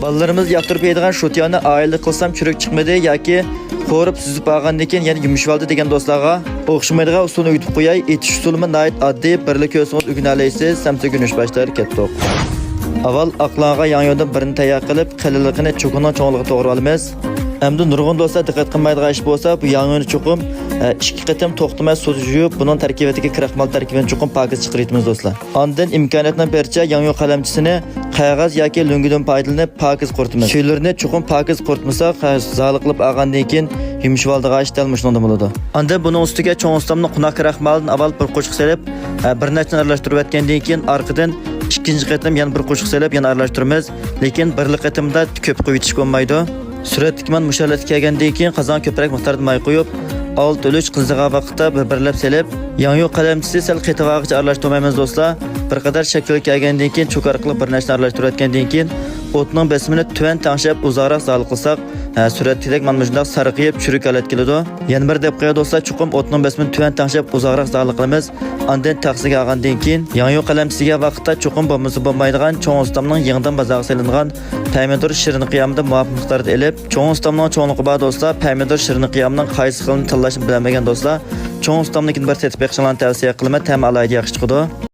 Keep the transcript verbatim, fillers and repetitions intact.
بالىلىرىمىز ياقتۇرۇپ يەيدىغان شوتيانى ئائىلىدە قىلسام چۈرۈك چىقمىدى ياكى قورۇپ سۈزۈپ ئالغاندىن كېيىن يەنە يۇمشىۋالدى دېگەن دوستلارغا ئوخشىمايدىغان ئۇسۇلنى ئۆگىتىپ قوياي. ئېتىش ئۇسۇلىمۇ ناھايىتى ئاددىي، بىرلا كۆرسىڭىز ئۆگىنەلەيسىز. سەمسە ئۆگىنىش باشلار، كەتتۇق. ئاۋۋال ئاقلانغان ياڭيۇدىن بىرنى تەييار قىلىپ، قېلىنلىقىنى چوكىنىڭ چوڭلۇقىغا توغرا ئالىمىز. ئەمدى نۇرغۇن دوستلار دىققەت قىلمايدىغان ئىش بولسا، بۇ ياڭيۇنى چوقۇم، ئە، ئىككى قېتىم توختىماي سۇدا يۇيۇپ، بۇنىڭ تەركىبىدىكى كراخمال تەركىبىنى چوقۇم پاكىز چىقىرىۋېتىمىز دوستلار. ئاندىن ئىمكانىيەتنىڭ بېرىچە ياڭيۇ قەلەمچىسىنى قەغەز ياكى لۆڭگىدىن پايدىلىنىپ پاكىز قۇرۇتىمىز. سۈيلىرىنى چوقۇم پاكىز قۇرۇتمىساق، ھە، زالىقلاپ ئالغاندىن كېيىن يۇمشىۋالىدىغان ئىش دەل مۇشۇنىڭدىن بولىدۇ. ئاندىن بۇنىڭ ئۈستىگە چوڭ ئۇستامنىڭ قوناق كراخمالىدىن ئاۋۋال بىر قوشۇق سېلىپ، ھە، بىر نەچچىنى ئارىلاشتۇرۇۋەتكەندىن كېيىن ئارقىدىن ئىككىنچى قېتىم يەنە بىر قوشۇق سېلىپ يەنە ئارىلاشتۇرىمىز. لېكىن بىرلا قېتىمدا كۆپ قۇيۇۋېتىشكە بولمايدۇ. سۈرەتتىكى مانا مۇشۇ ھالەتكە كەلگەندىن كېيىن قازانغا كۆپرەك مىقداردا ماي قۇيۇپ، ئالتە ئۈلۈش قىزىغان ۋاقىتتا بىر-بىرلەپ سېلىپ، ياڭيۇ قەلەمچىسى سەل قېتىۋالغىچە ئارىلاشتۇرمايمىز دوستلار. بىر قەدەر شەكىلگە كەلگەندىن كېيىن چوكا ئارقىلىق بىر نەچچىنى ئارىلاشتۇرۇۋەتكەندىن كېيىن ئوتنىڭ بېسىمىنى تۆۋەن تەڭشەپ ئۇزاقراق زالىق قىلساق، ھە، سۈرەتتىكىدەك مانا مۇشۇنداق سارغىيىپ چۈرۈك ھالەتكە كېلىدۇ. يەنە بىر دەپ قوياي دوستلار، چوقۇم ئوتنىڭ بېسىمىنى تۆۋەن تەڭشەپ ئۇزاقراق زالىق قىلىمىز. ئاندىن تەخسىگە ئالغاندىن كېيىن ياڭيۇ قەلەمچىسىگە ۋاقىتتا چوقۇم بولمىسا بولمايدىغان چوڭ ئۇستامنىڭ يېڭىدىن بازارغا سېلىنغان پەمىدۇر شىرنى قىيامىدىن مۇۋاپىق مىقداردا ئېلىپ، چوڭ ئۇستامنىڭ چوڭلۇقى بار دوستلار پەمىدۇر شىرنى قىيامنىڭ قايسى خىلىنى تاللاشنى بىلەلمىگەن دوستلار چوڭ ئۇستامنىڭكىنى بىر تېتىپ بېقىشىڭلارنى تەۋسىيە قىلىمەن، تەمى ئالاھىدە ياخشى چىقىدۇ.